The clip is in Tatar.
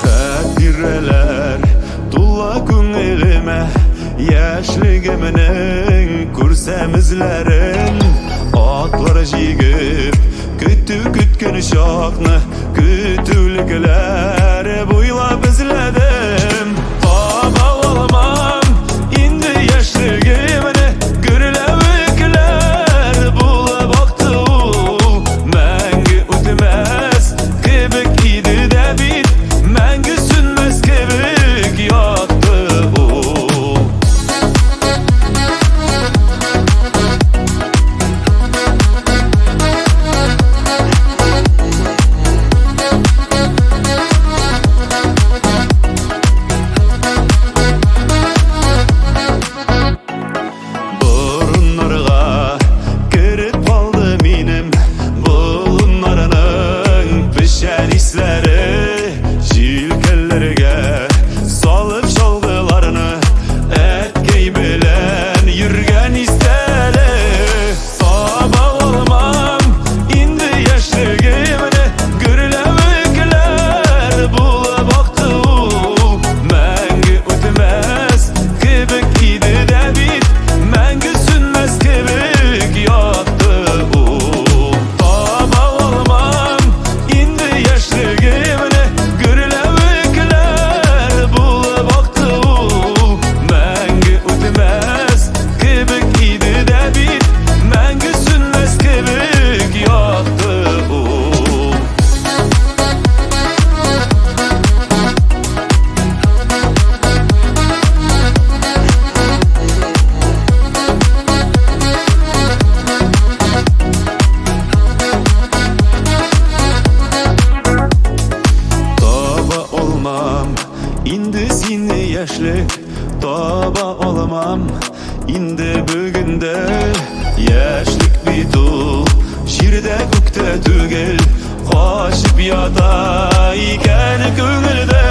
Хатирәләр тула күңелемә, яшьлегемнең күрсәм эзләрен. Атлар җигеп, көтү көткән чакны, көтүлекләр буйлап эзләдем. Таба алмам инде яшьлегемне, гөрләвекләр булып акты ул. Мәңге үтмәс кебек иде дә бит, мәңге сүнмәс кебек якты ул. Борыннарга кереп калды минем болыннарның печән исләре, җилкәләргә салып чалгыларны әткәй белән йөргән истәле. Таба алмам инде яшьлегемне, гөрләвекләр булып акты ул. Мәңге үтмәс кебек иде дә бит, мәңге сүнмәс кебек якты ул. Таба алмам инде яшьлегемне, гөрләвекләр булып акты ул. Мәңге үтмәс кебек иде дә бит, мәңге сүнмәс кебек якты ул. Таба алмам инде сине, яшьлек, таба алмам инде бүген дә. Яшьлек бит ул җирдә күктә түгел, качып ята икән күңелдә.